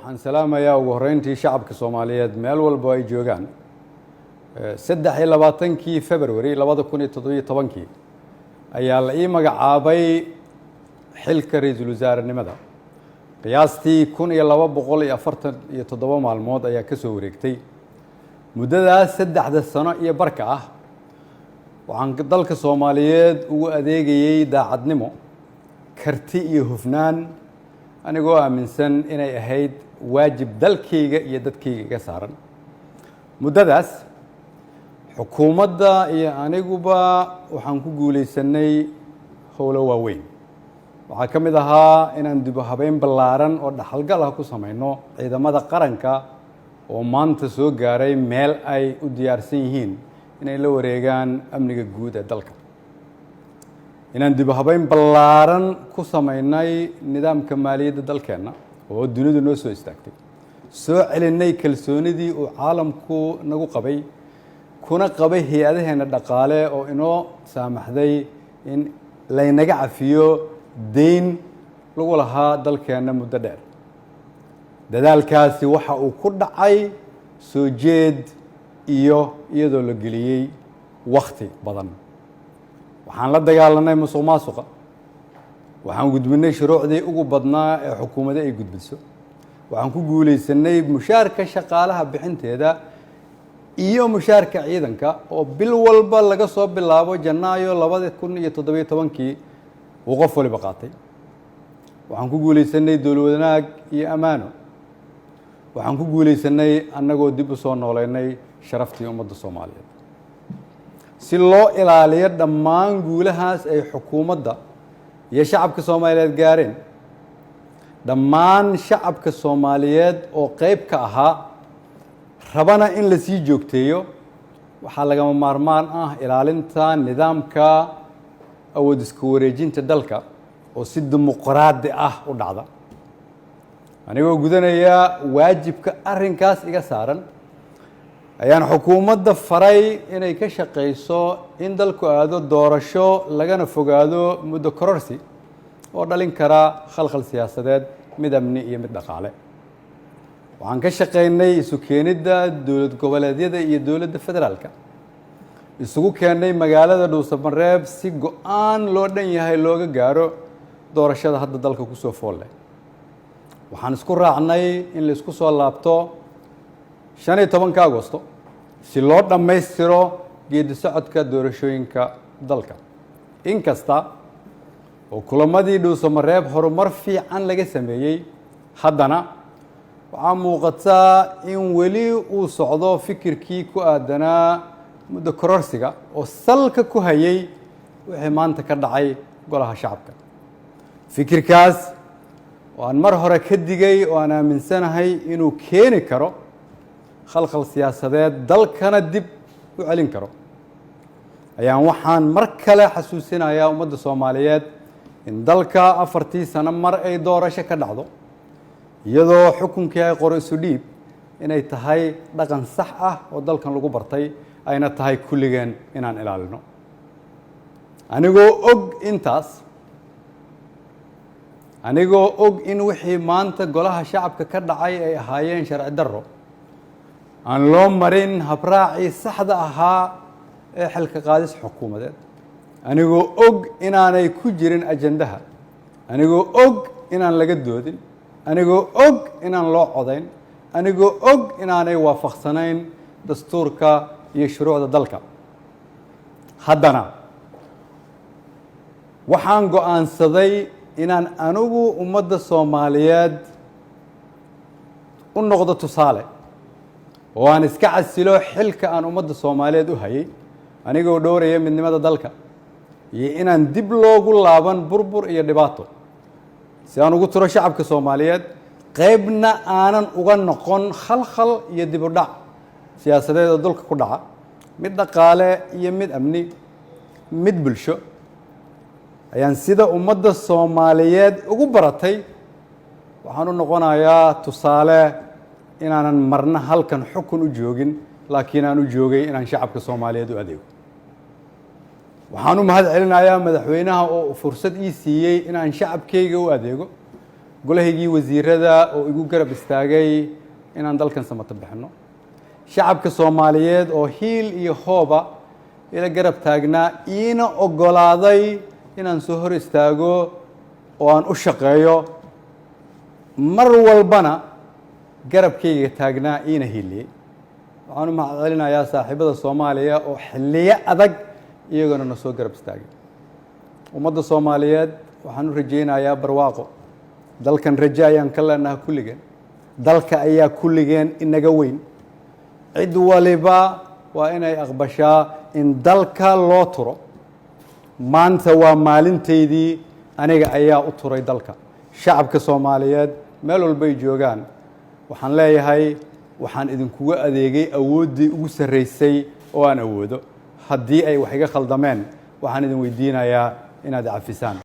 Waxaan salaamayaa ugu horreyntii shacabka Soomaaliyeed meel walbo ay joogaan. 23-kii February 2017-kii ayaa la ii magacaabay xilka ra-iisul wasaarenimada. Qiyaastii 1247 maalmood ayaa ka soo wareegtay. Muddadaas 3da sano iyo barka ah waxaan dalka Soomaaliyeed ugu adeegayey daacadnimo, karti iyo hufnaan, anigoo aaminsan inay ahayd waajib dalkayga iyo dadkayga iga saaran. Muddadaas xukuumadda iyo aniguba waxaan ku guulaysanay howlo waaweyn. Waxaa ka mid ahaa inaan dib u habeyn ballaaran oo dhaxalgal ah ku samayno ciidamada qaranka, oo maanta soo gaaray meel ay u diyaarsan yihiin inay la wareegaan amniga guud ee dalka, inaan dib u habeyn ballaaran ku samaynay nidaamka maaliyadda dalkeenna oo dunidu noo soo istaagtay, soo celinay kalsoonidii uu caalamku nagu qabay kuna qabay hay-adaheenna dhaqaale, oo inoo saamaxday in laynaga cafiyo deyn lagu lahaa dalkeenna muddo dheer. Dadaalkaasi waxa uu ku dhacay soo jeed iyo iyadoo la geliyey wakhti badan. Waxaan la dagaalanay musuq maasuqa. Waxaan gudbinay shuruucdii ugu badnaa ee xukuumadda ay gudbiso. Waxaan ku guulaysanay mushaarka shaqaalaha bixinteeda iyo mushaarka ciidanka, oo bil walba laga soo bilaabo Janaayo 2017-kii uu qof waliba qaatay. Waxaan ku guulaysanay dowlad wanaag iyo ammaano. Waxaan ku guulaysanay annagoo dib u soo nooleynay sharaftii ummadda Soomaaliyeed. Si loo ilaaliyo dhammaan guulahaas ay xukuumadda iyo shacabka Soomaaliyeed gaareen, dhammaan shacabka Soomaaliyeed oo qeyb ka ahaa rabana in la sii joogteeyo, waxaa lagama maarmaan ah ilaalinta nidaamka awood iska wareejinta dalka oo si dimuqraadi ah u dhacda. Anigoo gudanaya waajibka arrinkaas iga saaran ayaan xukuumadda faray inay ka shaqayso in dalku aado doorasho, lagana fogaado muddo kororsi oo dhalin kara khalkhal siyaasadeed, mid amni iyo mid dhaqaale. Waxaan ka shaqaynay isu keenidda dowlad goboleedyada iyo dowladda federaalka, isugu keennay magaalada Dhuusamareeb si go-aan loo dhan yahay looga gaaro doorashada hadda dalka kusoo fool leh. Waxaan isku raacnay in la isku soo laabto 15-ka Agosto si loo dhammaystiro geedi socodka doorashooyinka dalka. Inkasta oo kulamadii Dhuusamareeb horumar fiican laga sameeyey, haddana waxaa muuqataa in weli uu socdo fikirkii ku aadanaa muddo kororsiga oo salka ku hayay wixii maanta ka dhacay Golaha Shacabka. Fikirkaas oo aan mar hore ka digay oo aan aaminsanahay inuu keeni karo khalkhal siyaasadeed, dalkana dib u celin karo, ayaan waxaan mar kale xasuusinayaa ummadda Soomaaliyeed in dalka 4-tii sano mar ay doorasho ka dhacdo, iyadoo xukunkii ay qoro isu dhiib inay tahay dhaqan sax ah oo dalkan lagu bartay, ayna tahay kulligeen inaan ilaalino. Anigoo og intaas, anigoo og in wixii maanta Golaha Shacabka ka dhacay ay ahaayeen sharci darro aan loo marin habraacii saxda ahaa ee xilka qaadis xukuumadeed, anigoo og inaanay ku jirin ajandaha, anigoo og inaan laga doodin, anigoo og inaan loo codayn, anigoo og inaanay waafaqsanayn dastuurka iyo shuruucda dalka, haddana waxaan go'aansaday inaan anigu ummadda Soomaaliyeed u noqdo tusaale oo aan iska casilo xilka aan ummadda Soomaaliyeed u hayay, anigoo dhowraya midnimada dalka iyo inaan dib loogu laaban burbur iyo dhibaato, si aan ugu turo shacabka Soomaaliyeed, qaybna aanan uga noqon khalkhal iyo dib u dhac siyaasadeed oo dalka ku dhaca, mid dhaqaale iyo mid amni, mid bulsho, ayaan sida ummadda Soomaaliyeed ugu baratay waxaan u noqonayaa tusaale inaanan marna halkan xukun u joogin, laakiin aan u joogay inaan shacabka Soomaaliyeed u adeego. Waxaan u mahad celinayaa madaxweynaha oo fursad ii siiyey inaan shacabkayga u adeego. Golahaygii wasiirada oo igu garab istaagay inaan dalkan samato bixinno, shacabka Soomaaliyeed oo hiil iyo hooba ila garab taagnaa, iina oggolaaday inaan soo hor istaago oo aan u shaqeeyo, mar walbana garabkayga taagnaa, iina hiiliyey. Waxaan u mahad celinayaa saaxiibada Soomaaliya oo xilliyo adag iyagona na soo garab istaagay. Ummadda Soomaaliyeed waxaan u rajaynayaa barwaaqo. Dalkan rajo ayaan ka leenaha kulligeen. Dalka ayaa kulligeen inaga weyn. Cid waliba waa inay aqbashaa in dalka loo turo. Maanta waa maalintaydii. Aniga ayaa u turay dalka. Shacabka Soomaaliyeed meel walbay joogaan waxaan leeyahay, waxaan idinkuga adeegay awooddii ugu sarraysay oo aan awoodo. Haddii ay wax iga khaldameen, waxaan idin weydiinayaa inaad cafisaan.